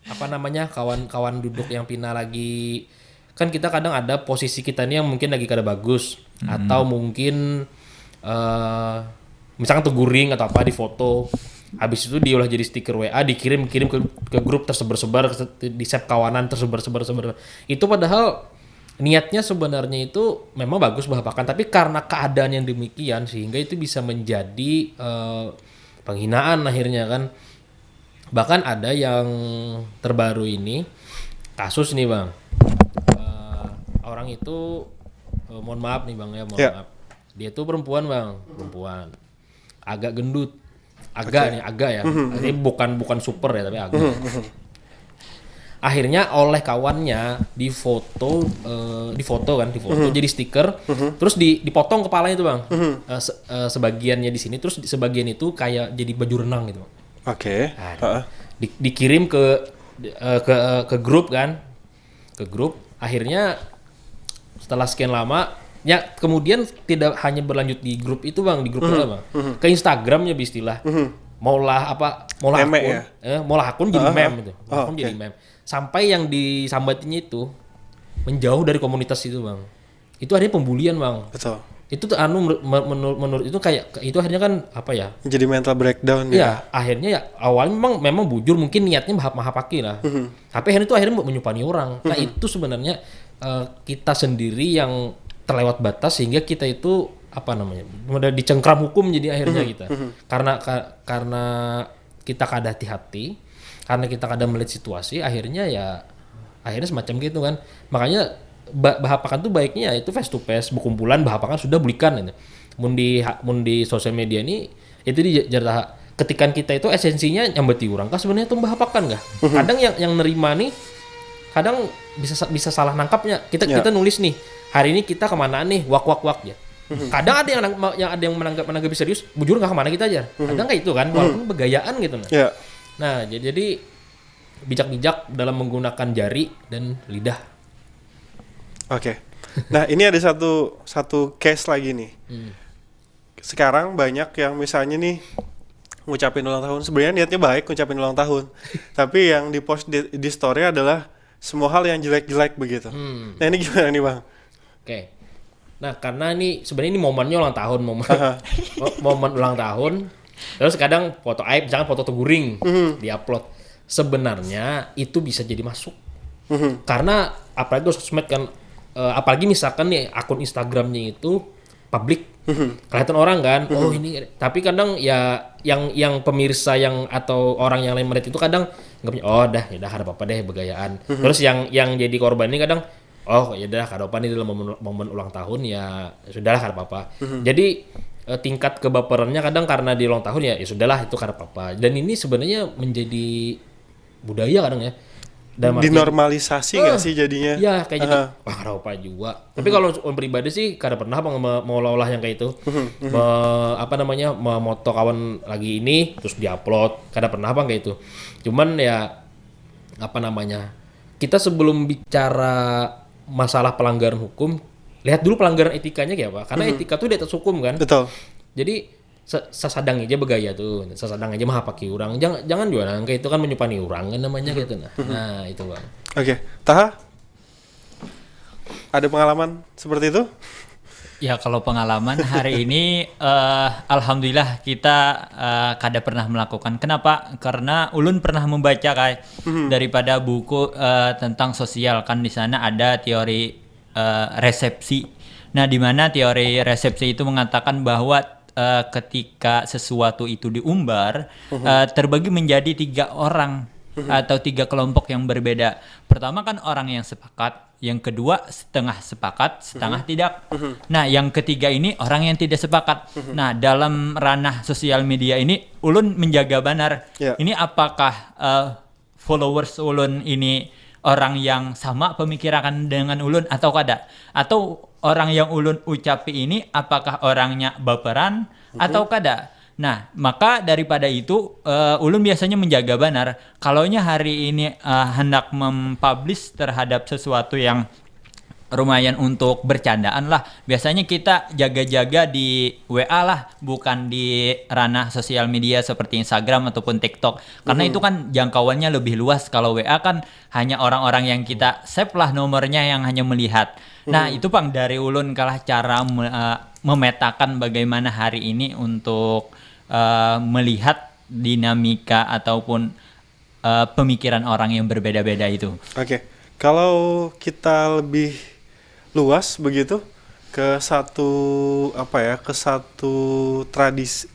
apa namanya, kawan-kawan duduk yang pina lagi, kan kita kadang ada posisi kita nih yang mungkin lagi kada bagus, atau mungkin eh misalkan tuh guring atau apa di foto, Habis itu diulah jadi stiker W A, dikirim-kirim ke, ke grup, tersebar-sebar, di save kawanan, tersebar-sebar, sebar. Itu padahal niatnya sebenarnya itu memang bagus bahapakan, tapi karena keadaan yang demikian sehingga itu bisa menjadi eh, penghinaan akhirnya kan. Bahkan ada yang terbaru ini, kasus nih, Bang. Eh, orang itu eh, mohon maaf nih, Bang, ya, mohon Ya. maaf. Dia tuh perempuan, Bang, perempuan. Agak gendut. Agak Oke. nih, agak ya. Ini bukan bukan super ya, tapi agak. Akhirnya oleh kawannya difoto eh, difoto kan, difoto jadi stiker, terus di, dipotong kepalanya tuh, Bang. Eh, se- eh, sebagiannya di sini, terus di- sebagian itu kayak jadi baju renang gitu, Bang. Oke. Nah, Heeh. di- dikirim ke eh, ke ke grup kan, ke grup. Akhirnya setelah sekian lama, ya, kemudian tidak hanya berlanjut di grup itu, Bang, di grup itu, Bang, ke Instagramnya, istilah maulah apa, maulah Meme akun, ya? Eh, maulah akun jadi Ah, meme ah. Gitu. Oh, Akun oke. Jadi meme. Sampai yang disambatinya itu menjauh dari komunitas itu, Bang. Itu artinya pembulian, Bang. Betul. Itu tuh anu menur- menur- menurut itu kayak itu akhirnya kan apa ya? Jadi mental breakdown Iya, ya. Akhirnya ya awalnya memang memang bujur, mungkin niatnya mahap mahapaki lah. Tapi akhirnya itu akhirnya buat menyupani orang. Nah, itu sebenarnya eh, kita sendiri yang terlewat batas sehingga kita itu apa namanya? Udah dicengkram hukum jadi akhirnya kita. Karena ka- karena kita kada hati-hati, karena kita kada melihat situasi, akhirnya ya akhirnya semacam gitu kan. Makanya ba- bahapakan tuh baiknya itu face to face, berkumpulan, bahapakan sudah bulikan gitu. Mun di ha- mun di sosial media ini itu di jar taha, ketikan kita itu esensinya nyambati urang kah sebenarnya tuh bahapakan kah? Kadang yang yang nerima nih kadang bisa sa- bisa salah nangkapnya. Kita Ya. kita nulis nih, hari ini kita kemana nih, wak wak wak ya. Kadang ada yang nang- yang ada yang menanggap menanggapi serius, bujur nggak kemana kita aja. Kadang kayak itu kan, walaupun begayaan gitu nah. Ya. Nah, jadi, jadi bijak-bijak dalam menggunakan jari dan lidah. Oke. Nah, ini ada satu satu case lagi nih. Sekarang banyak yang misalnya nih ngucapin ulang tahun. Sebenarnya niatnya baik ngucapin ulang tahun. Tapi yang di-post di, di story adalah semua hal yang jelek-jelek begitu. Nah, ini gimana nih, Bang? Oke. Nah, karena ini sebenarnya ini momennya ulang tahun, momen mo- momen ulang tahun. Terus kadang foto aib, misalkan foto teguring, diupload. Sebenarnya itu bisa jadi masuk. Karena apalagi kalau sosmed kan, eh, apalagi misalkan nih akun Instagramnya itu publik, kelihatan orang kan, oh ini. Tapi kadang ya yang yang pemirsa yang atau orang yang lain melihat itu kadang nggak punya, oh dah, ya dah, ada apa-apa deh, begayaan. Terus yang yang jadi korban ini kadang, oh ya dah, kada apa nih, dalam momen, momen ulang tahun, ya sudahlah, kada apa-apa. Jadi eh, tingkat kebaperannya kadang karena di ulang tahun, ya ya sudahlah, itu kada apa-apa. Dan ini sebenarnya menjadi budaya kadang ya. Dalam artian, Dinormalisasi nggak eh, sih jadinya? Ya, kayak jadi, Aha. Wah, kada apa juga. Tapi kalau orang pribadi sih kada pernah apa nge- mau olah yang kayak itu. Me- apa namanya, memoto kawan lagi ini terus diupload, kada pernah apa kayak itu. Cuman ya apa namanya, kita sebelum bicara masalah pelanggaran hukum, lihat dulu pelanggaran etikanya kayak apa. Karena etika tuh di atas hukum kan. Betul. Jadi se- sesadang aja begaya tuh, sesadang aja mahapaki orang. Jangan jangan juga nang kayak itu kan menyupani orang kan namanya gitu nah. Nah, itu, Bang. Oke, Taha? Ada pengalaman seperti itu? Ya, kalau pengalaman hari ini, eh, alhamdulillah kita eh, kada pernah melakukan. Kenapa? Karena ulun pernah membaca, kai, daripada buku eh, tentang sosial, kan di sana ada teori eh, resepsi. Nah, di mana teori resepsi itu mengatakan bahwa eh, ketika sesuatu itu diumbar, eh, terbagi menjadi tiga orang atau tiga kelompok yang berbeda. Pertama kan orang yang sepakat, yang kedua setengah sepakat, setengah tidak. Nah, yang ketiga ini orang yang tidak sepakat. Nah, dalam ranah sosial media ini ulun menjaga banar. Ya. Ini apakah eh, followers ulun ini orang yang sama pemikiran dengan ulun atau kada? Atau orang yang ulun ucapi ini apakah orangnya baperan atau kada? Nah, maka daripada itu eh, ulun biasanya menjaga banar. Kalaunya hari ini eh, hendak mempublish terhadap sesuatu yang lumayan untuk bercandaan lah. Biasanya kita jaga-jaga di W A lah, bukan di ranah sosial media seperti Instagram ataupun TikTok. Karena itu kan jangkauannya lebih luas. Kalau W A kan hanya orang-orang yang kita save lah nomornya yang hanya melihat. Nah, itu pang dari ulun kalah cara me- eh, memetakan bagaimana hari ini untuk eh, melihat dinamika ataupun uh, pemikiran orang yang berbeda-beda itu. Oke, kalau kita lebih luas begitu ke satu apa ya, ke satu tradisi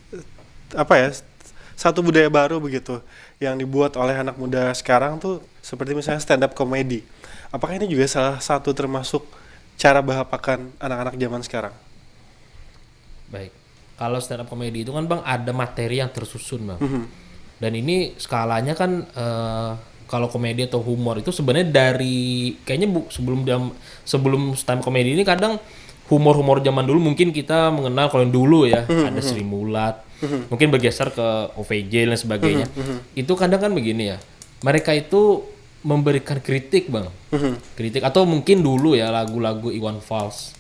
apa ya, satu budaya baru begitu yang dibuat oleh anak muda sekarang tuh seperti misalnya stand up comedy. Apakah ini juga salah satu termasuk cara bahapakan anak-anak zaman sekarang? Baik. Kalau stand up comedy itu kan bang ada materi yang tersusun bang. Mhm. Dan ini skalanya kan eh, kalau komedi atau humor itu sebenarnya dari kayaknya bu, sebelum jam sebelum stand up comedy ini kadang humor-humor zaman dulu mungkin kita mengenal kalau yang dulu ya Mhm, ada mhm. Sri Mulat, Mhm. mungkin bergeser ke O V J dan sebagainya. Mhm, mhm. Itu kadang kan begini ya, mereka itu memberikan kritik bang, Mhm. kritik atau mungkin dulu ya lagu-lagu Iwan Fals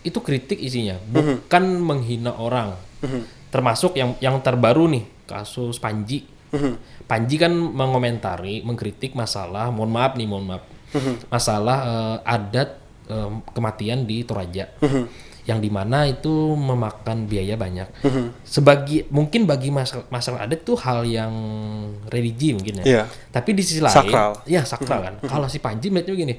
itu kritik isinya, Mhm. bukan menghina orang. Mhm. Termasuk yang yang terbaru nih kasus Panji. Mhm. Panji kan mengomentari, mengkritik masalah, mohon maaf nih, mohon maaf, Mhm. masalah eh, adat eh, kematian di Toraja, Mhm. yang dimana itu memakan biaya banyak. Mhm. Sebagi mungkin bagi masalah, masalah adat tuh hal yang religi mungkin ya. Iya. Tapi di sisi lain, Sakral. Ya sakral kan. Mhm. Kalau si Panji melihatnya begini,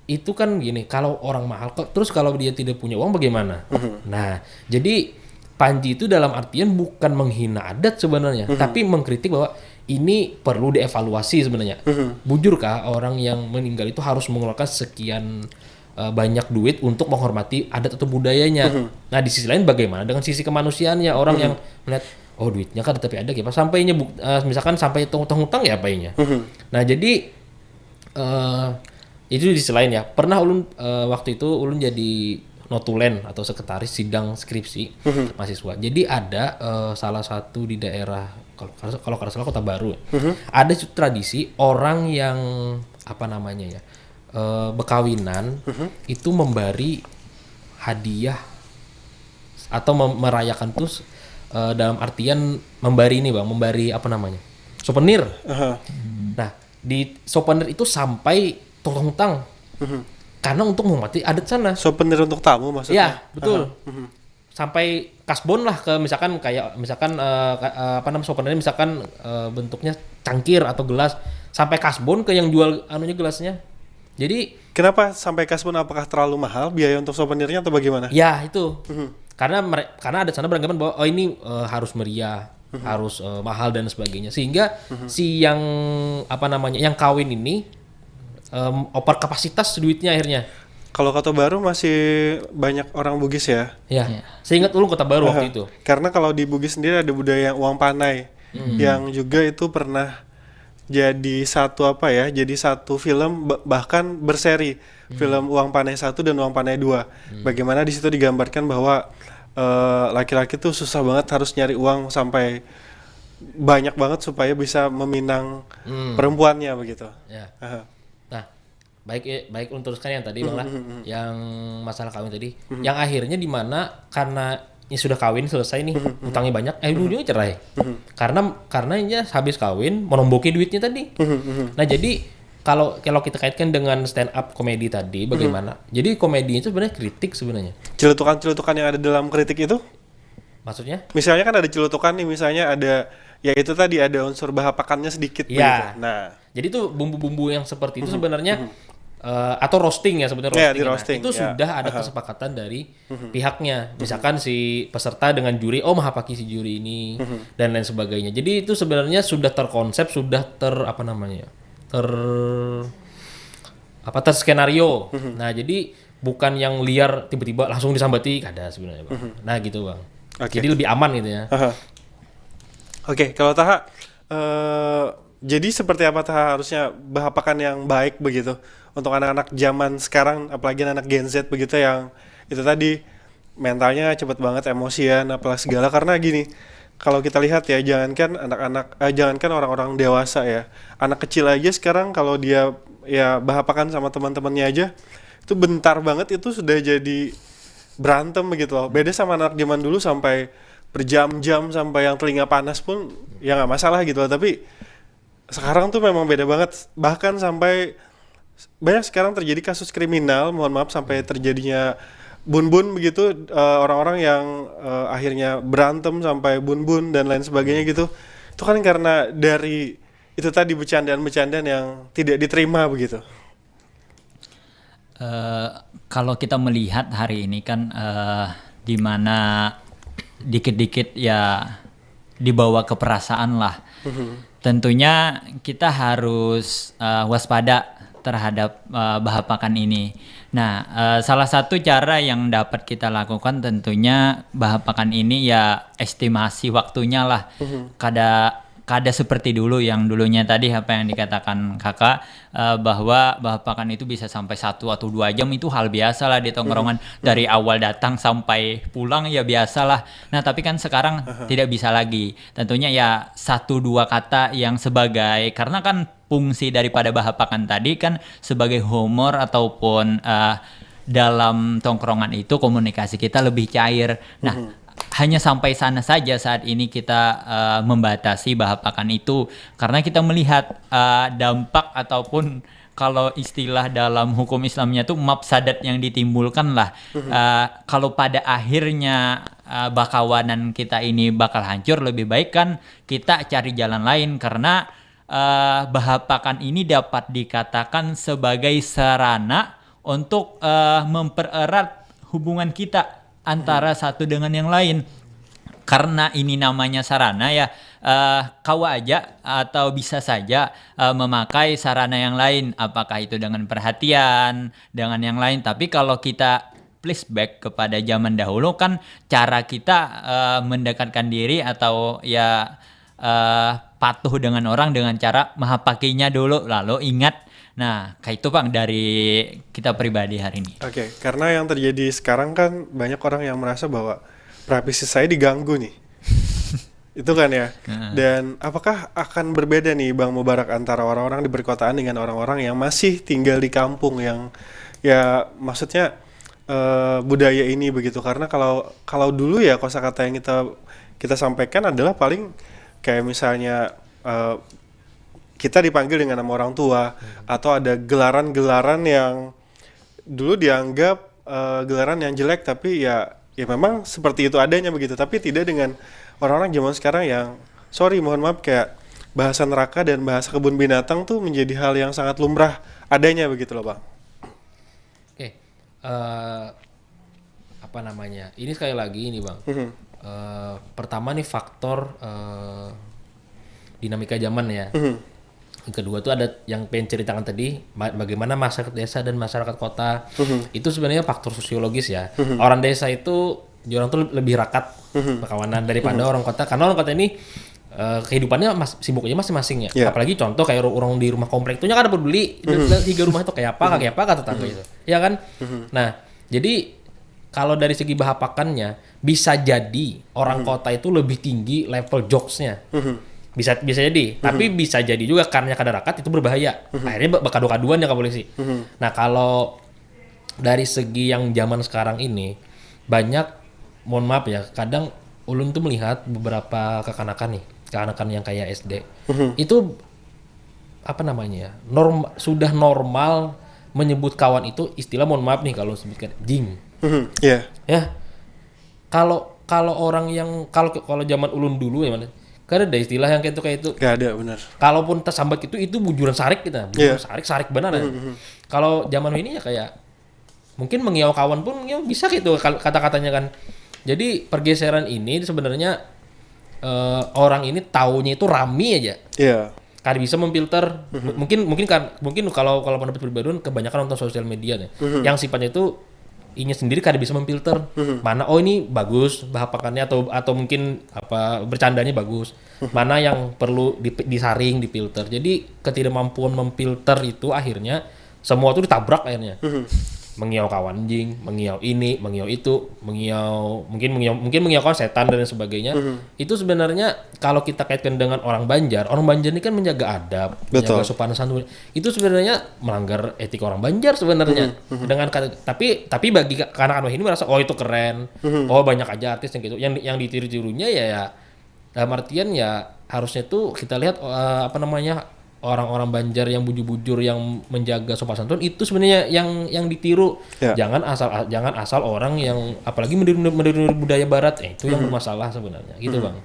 itu kan gini, kalau orang mahal kok, terus kalau dia tidak punya uang bagaimana? Mhm. Nah, jadi Panji itu dalam artian bukan menghina adat sebenarnya, Mhm. tapi mengkritik bahwa ini perlu dievaluasi sebenarnya. Mhm. Bujurkah orang yang meninggal itu harus mengeluarkan sekian eh, banyak duit untuk menghormati adat atau budayanya? Mhm. Nah, di sisi lain bagaimana dengan sisi kemanusiaannya orang Mhm. yang melihat oh duitnya kan tapi ada apa sampainya bu- eh, misalkan sampai tong tong utang ya apanya. Mhm. Nah, jadi eh itu di sisi lain ya. Pernah ulun eh, waktu itu ulun jadi notulen atau sekretaris sidang skripsi Mhm. mahasiswa. Jadi ada eh, salah satu di daerah kalau kalau kalau nggak salah Kota Baru. Mhm. Ada su- tradisi orang yang apa namanya ya eh, berkawinan Mhm. itu memberi hadiah atau mem- merayakan tuh eh, dalam artian memberi ini bang, memberi apa namanya, souvenir. Aha. Nah, di souvenir itu sampai tong tong utang Mhm. karena untuk menghormati adat sana. Souvenir untuk tamu maksudnya? Ya, betul. Aha. Mhm. Sampai kasbon lah ke misalkan kayak misalkan eh, ka- eh, apa namanya souvenirnya misalkan eh, bentuknya cangkir atau gelas, sampai kasbon ke yang jual anunya gelasnya. Jadi Kenapa sampai kasbon? Apakah terlalu mahal biaya untuk souvenirnya atau bagaimana? Ya itu Mhm. Karena mere- karena ada sana beranggapan bahwa oh ini eh, harus meriah, harus eh, mahal dan sebagainya, sehingga Mhm. si yang apa namanya yang kawin ini em, over kapasitas duitnya akhirnya. Kalau Kota Baru masih banyak orang Bugis ya. Ya, Ya. Seingat ulun Kota Baru waktu Aha. Itu. Karena kalau di Bugis sendiri ada budaya uang panai Hmm. yang juga itu pernah jadi satu apa ya, jadi satu film ba- bahkan berseri film Uang Panai satu dan Uang Panai dua. Bagaimana di situ digambarkan bahwa eh, laki-laki tuh susah banget harus nyari uang sampai banyak banget supaya bisa meminang Hmm. perempuannya begitu. Ya. Aha. Nah, baik eh, baik ulun teruskan yang tadi bang lah, Mhm, mhm. Yang masalah kawin tadi, Mhm. yang akhirnya di mana karena ini sudah kawin selesai nih, Mhm, mhm. Utangnya banyak, eh ujungnya cerai. Mhm. Karena karena ini habis kawin menomboki duitnya tadi. Mhm, mhm. Nah jadi kalau kalau kita kaitkan dengan stand up comedy tadi, bagaimana? Jadi komedi itu sebenarnya kritik sebenarnya. Celutukan-celutukan yang ada dalam kritik itu, Maksudnya? Misalnya kan ada celutukan nih, misalnya ada ya itu tadi ada unsur bahapakannya sedikit Iya. Begitu. Nah, Jadi itu bumbu-bumbu yang seperti itu sebenarnya eh, atau roasting ya sebenarnya Ya, roasting, di roasting, itu ya. Sudah ada Aha. Kesepakatan dari pihaknya. Misalkan si peserta dengan juri, oh mahapaki si juri ini Mhm. dan lain sebagainya. Jadi itu sebenarnya sudah terkonsep, sudah ter apa namanya? Ter apa terskenario. Mhm. Nah, jadi bukan yang liar tiba-tiba langsung disambati kada sebenarnya, Bang. Mhm. Nah, gitu, Bang. Oke. Jadi lebih aman gitu ya. Aha. Oke, kalau Taha, eh, jadi seperti apa Taha harusnya bahapakan yang baik begitu untuk anak-anak zaman sekarang, apalagi anak Gen Z begitu yang itu tadi mentalnya cepet banget emosian apalah segala karena gini, kalau kita lihat ya jangankan anak-anak eh, jangankan orang-orang dewasa ya, anak kecil aja sekarang kalau dia ya bahapakan sama teman-temannya aja itu bentar banget itu sudah jadi berantem begitu loh. Beda sama anak zaman dulu sampai berjam-jam sampai yang telinga panas pun ya nggak masalah gitu loh. Tapi sekarang tuh memang beda banget. Bahkan sampai banyak sekarang terjadi kasus kriminal, mohon maaf sampai terjadinya bun-bun begitu, eh, orang-orang yang, eh, akhirnya berantem sampai bun-bun dan lain sebagainya gitu. Itu kan karena dari itu tadi, bercandaan-bercandaan yang tidak diterima begitu. Eh, kalau kita melihat hari ini kan, eh, di mana dikit-dikit ya dibawa ke perasaan lah. Tentunya kita harus, eh, waspada terhadap, eh, bahapakan ini. Nah, eh, salah satu cara yang dapat kita lakukan tentunya bahapakan ini ya estimasi waktunya lah. Kada kada seperti dulu yang dulunya tadi apa yang dikatakan kakak, eh, bahwa bahapakan itu bisa sampai satu atau dua jam, itu hal biasa lah di tongkrongan. Dari awal datang sampai pulang ya biasa lah. Nah, tapi kan sekarang tidak bisa lagi. Tentunya ya satu dua kata yang sebagai, karena kan fungsi daripada bahapakan tadi kan sebagai humor ataupun, eh, dalam tongkrongan itu komunikasi kita lebih cair. Nah, hanya sampai sana saja saat ini kita, eh, membatasi bahapakan itu, karena kita melihat, eh, dampak ataupun kalau istilah dalam hukum Islamnya tuh mafsadat yang ditimbulkan lah. Eh, kalau pada akhirnya, eh, bakawanan kita ini bakal hancur, lebih baik kan kita cari jalan lain, karena, eh, bahapakan ini dapat dikatakan sebagai sarana untuk, eh, mempererat hubungan kita antara satu dengan yang lain. Karena ini namanya sarana ya, eh, kawa aja atau bisa saja, eh, memakai sarana yang lain, apakah itu dengan perhatian, dengan yang lain. Tapi kalau kita flashback kepada zaman dahulu kan cara kita, eh, mendekatkan diri atau ya, eh, patuh dengan orang dengan cara mahapakinya dulu, lalu ingat. Nah, kayak itu Bang dari kita pribadi hari ini. Oke, karena yang terjadi sekarang kan banyak orang yang merasa bahwa privacy saya diganggu nih. Itu kan ya. Dan apakah akan berbeda nih Bang Mubarak antara orang-orang di perkotaan dengan orang-orang yang masih tinggal di kampung yang ya maksudnya, eh, budaya ini begitu? Karena kalau kalau dulu ya kosakata yang kita kita sampaikan adalah paling kayak misalnya, eh, kita dipanggil dengan nama orang tua atau ada gelaran-gelaran yang dulu dianggap, eh, gelaran yang jelek, tapi ya ya memang seperti itu adanya begitu, tapi tidak dengan orang-orang zaman sekarang yang, sorry, mohon maaf, kayak bahasa neraka dan bahasa kebun binatang tuh menjadi hal yang sangat lumrah adanya begitu loh Bang. Oke, eh, apa namanya? Ini sekali lagi ini Bang. Eh, pertama nih faktor, eh, dinamika zaman ya. Yang kedua tuh ada yang pengen ceritakan tadi, ma- bagaimana masyarakat desa dan masyarakat kota. Itu sebenarnya faktor sosiologis ya. Orang desa itu orang tuh lebih rakat perkawanan daripada orang kota, karena orang kota ini, eh, kehidupannya mas, sibuk aja masing-masing ya. Iya. Apalagi contoh kayak orang di rumah komplek itu kada peduli tiga rumah itu kayak apa, kayak apa kata tetangga itu. Ya kan? Nah, jadi kalau dari segi bahapakannya bisa jadi orang kota itu lebih tinggi level jokesnya. Bisa bisa jadi, tapi bisa jadi juga karena kada rakat itu berbahaya. Akhirnya be- berkadu-kaduan ya ke polisi. Nah, kalau dari segi yang zaman sekarang ini banyak, mohon maaf ya, kadang ulun tuh melihat beberapa kekanakan nih, kekanakan yang kayak S D itu apa namanya ya, norm sudah normal menyebut kawan itu istilah, mohon maaf nih kalau sebutkan, jing. Mhm, Iya. Ya, kalau kalau orang yang kalau kalau zaman ulun dulu ya mana, kada ada istilah yang kayak itu kayak itu. Gak ada benar. Kalaupun tersambat itu itu bujuran sarik kita, bujuran Iya. sarik sarik benar ya. Kalau zaman ini ya kayak mungkin mengiau kawan pun mengiau bisa gitu kal- kata-katanya kan. Jadi pergeseran ini sebenarnya, eh, orang ini taunya itu rami aja. Iya. Kada bisa memfilter. M- mungkin mungkin kan mungkin kalau kalau pendapat pribadi ulun kebanyakan nonton sosial media nih. Yang sifatnya itu inya sendiri kada bisa memfilter mana, oh, ini bagus bahapakannya atau atau mungkin apa bercandanya bagus, mana yang perlu di- disaring, difilter. Jadi ketidakmampuan memfilter itu akhirnya semua tuh ditabrak akhirnya. Mengiau kawan jing, mengiau ini, mengiau itu, mengiau mungkin mengiau mungkin mengiau kawan setan dan lain sebagainya. Itu sebenarnya kalau kita kaitkan dengan orang Banjar, orang Banjar ini kan menjaga adab, menjaga Betul. sopan santun. Itu sebenarnya melanggar etika orang Banjar sebenarnya. Dengan kata, tapi tapi bagi ka- kanak-kanak ini merasa, oh, itu keren, oh, banyak aja artis yang gitu. Yang yang ditiru-tirunya ya, ya dalam artian ya harusnya tuh kita lihat, eh, apa namanya, orang-orang Banjar yang bujur-bujur, yang menjaga sopan santun, itu sebenarnya yang yang ditiru. Ya. Jangan asal jangan asal orang yang, apalagi meniru, meniru budaya barat, eh, itu yang Hmm. bermasalah sebenarnya, gitu, Hmm. Bang.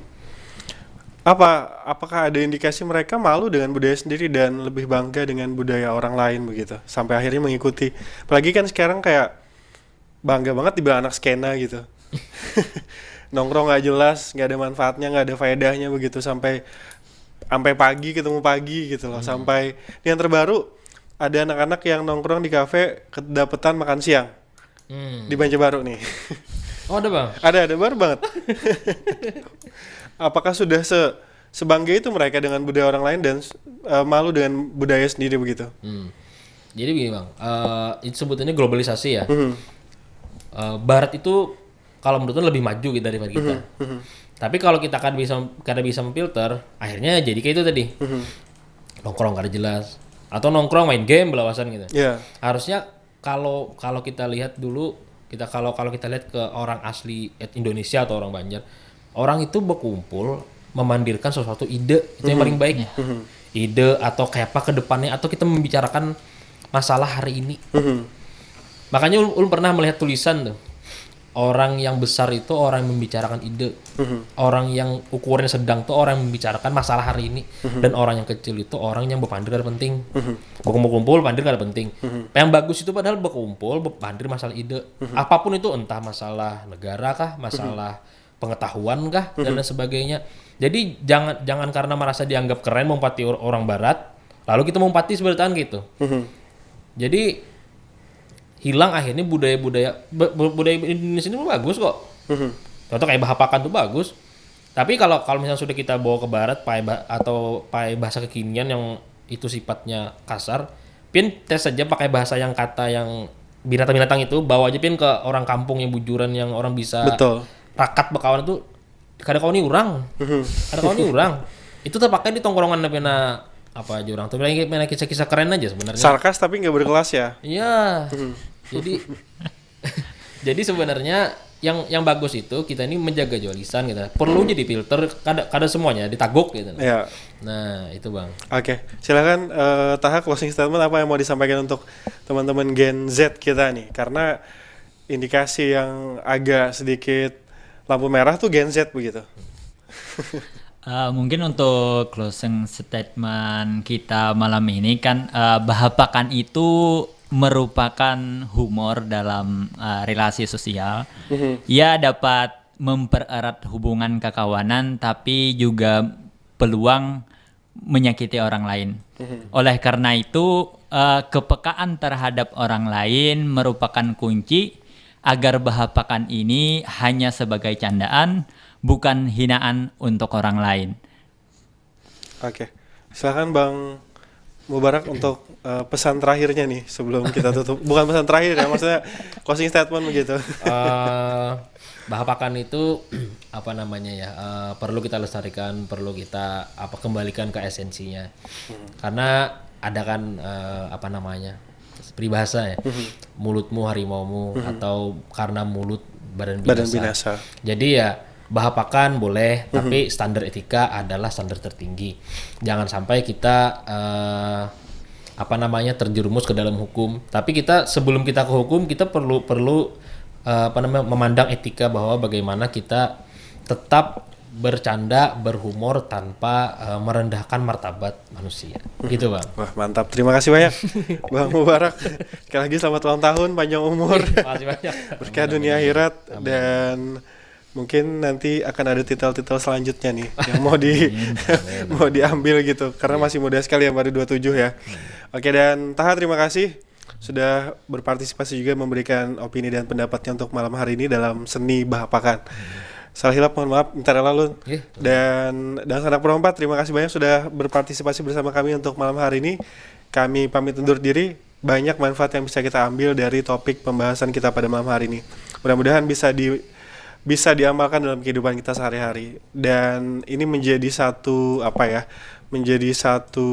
Apa apakah ada indikasi mereka malu dengan budaya sendiri dan lebih bangga dengan budaya orang lain begitu, sampai akhirnya mengikuti? Apalagi kan sekarang kayak bangga banget dibilang anak skena gitu. Nongkrong nggak jelas, nggak ada manfaatnya, nggak ada faedahnya begitu, sampai sampai pagi ketemu pagi gitu loh. Hmm. Sampai yang terbaru, ada anak-anak yang nongkrong di kafe, kedapetan makan siang Hmm. di Banjarbaru nih. Oh, ada, Bang. Ada, ada, baru banget. Apakah sudah se sebangga itu mereka dengan budaya orang lain dan, eh, malu dengan budaya sendiri begitu? Hmm. Jadi begini, Bang, eh, itu sebutannya globalisasi, ya. Mhm. Eh, Barat itu kalau menurutku lebih maju gitu daripada kita. Mhm. Tapi kalau kita kada bisa kada bisa memfilter, akhirnya jadi kayak itu tadi. Mhm. Nongkrong kada jelas, atau nongkrong main game belawasan gitu. Ya. Harusnya kalau kalau kita lihat dulu, kita kalau kalau kita lihat ke orang asli Indonesia atau orang Banjar, orang itu berkumpul memandirkan sesuatu ide, itu yang Mhm. Paling baik. Ya. Mhm. Ide atau kayak apa ke depannya, atau kita membicarakan masalah hari ini. Mhm. Makanya ulun, ulun pernah melihat tulisan tuh, orang yang besar itu orang yang membicarakan ide, Mhm. orang yang ukurannya sedang tuh orang yang membicarakan masalah hari ini, Mhm. dan orang yang kecil itu orang yang berpandir kada penting. Mhm. Berkumpul-kumpul, pandir kada penting. Mhm. Yang bagus itu padahal berkumpul, berpandir masalah ide. Mhm. Apapun itu, entah masalah negara kah, masalah pengetahuan kah, dan Mhm. lain sebagainya. Jadi jangan jangan karena merasa dianggap keren mempati or- orang Barat, lalu kita mempati seberataan gitu. Mhm. Jadi hilang akhirnya budaya-budaya be- bu- budaya Indonesia ini bagus kok. Mhm. Contoh kayak bahapakan tuh bagus. Tapi kalau kalau misalnya sudah kita bawa ke Barat, pakai bah- atau pakai bahasa kekinian yang itu sifatnya kasar, pian tes saja pakai bahasa yang kata yang binatang-binatang itu, bawa aja pian ke orang kampung yang bujuran, yang orang bisa Betul. rakat bekawan itu, kada kawan ni urang, Mhm. kada kawan ni urang. Itu terpakai di tongkrongan, pina apa aja orang tuh, pina kisah-kisah keren aja sebenarnya. Sarkas tapi nggak berkelas ya. Iya. Mhm. Jadi jadi sebenarnya yang yang bagus itu kita ini menjaga jua lisan gitu. Perlu jadi filter, kada kada semuanya ditaguk gitu. Ya. Nah, itu, Bang. Oke, silakan, eh, Taha, closing statement apa yang mau disampaikan untuk teman-teman Gen Z kita nih? Karena indikasi yang agak sedikit lampu merah tuh Gen Z begitu. Eh, mungkin untuk closing statement kita malam ini kan, eh, bahapakan itu merupakan humor dalam, eh, relasi sosial. Mhm. Ia dapat mempererat hubungan kakawanan, tapi juga peluang menyakiti orang lain. Mhm. Oleh karena itu, eh, kepekaan terhadap orang lain merupakan kunci agar bahapakan ini hanya sebagai candaan, bukan hinaan untuk orang lain. Oke, silakan Bang Mubarak untuk, eh, pesan terakhirnya nih sebelum kita tutup. Bukan pesan terakhir ya, maksudnya closing statement begitu. Eh, bahapakan itu apa namanya ya, eh, perlu kita lestarikan, perlu kita apa kembalikan ke esensinya. Hmm. Karena ada kan, eh, apa namanya, peribahasa ya, Mhm. mulutmu harimaumu, Mhm. Atau karena mulut badan Badan binasa. Binasa. Jadi ya bahapakan boleh, Mhm. Tapi standar etika adalah standar tertinggi. Jangan sampai kita, eh, apa namanya, terjerumus ke dalam hukum. Tapi kita sebelum kita ke hukum, kita perlu perlu eh, apa namanya, memandang etika bahwa bagaimana kita tetap bercanda, berhumor tanpa eh, merendahkan martabat manusia. Gitu, Bang. Wah, mantap. Terima kasih banyak Bang Mubarak. Sekali lagi selamat ulang tahun, panjang umur. Terima kasih banyak. Berkah dunia akhirat. Amin. Dan mungkin nanti akan ada titel-titel selanjutnya nih yang mau di Amin, amin. mau diambil gitu, karena masih muda sekali ya, baru dua tujuh ya. Oke, dan Taha, terima kasih sudah berpartisipasi juga memberikan opini dan pendapatnya untuk malam hari ini dalam seni bahapakan. Salah hilap mohon maaf, minta rela lun. Nggih. Dan dan sanak perompat, terima kasih banyak sudah berpartisipasi bersama kami untuk malam hari ini. Kami pamit undur diri. Banyak manfaat yang bisa kita ambil dari topik pembahasan kita pada malam hari ini. Mudah-mudahan bisa di bisa diamalkan dalam kehidupan kita sehari-hari. Dan ini menjadi satu apa ya? Menjadi satu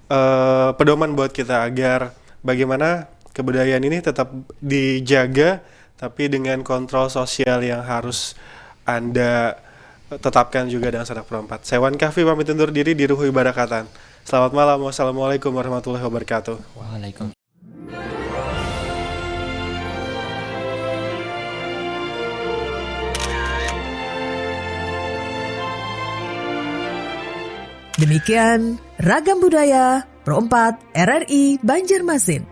eh, pedoman buat kita agar bagaimana kebudayaan ini tetap dijaga, tapi dengan kontrol sosial yang harus Anda tetapkan juga dengan Sanak Pro empat. Saya Wan Kahfi pamit undur diri di Ruhui Barakatan. Selamat malam. Wassalamualaikum warahmatullahi wabarakatuh. Waalaikumsalam. Demikian Ragam Budaya Pro empat R R I Banjarmasin.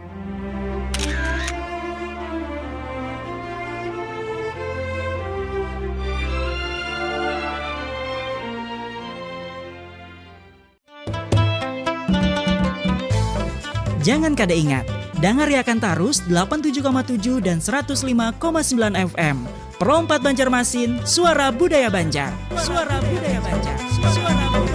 Jangan kada ingat, dangariakan tarus delapan tujuh koma tujuh dan seratus lima koma sembilan F M. Pro empat Banjarmasin, suara budaya Banjar. Suara budaya Banjar. Suara budaya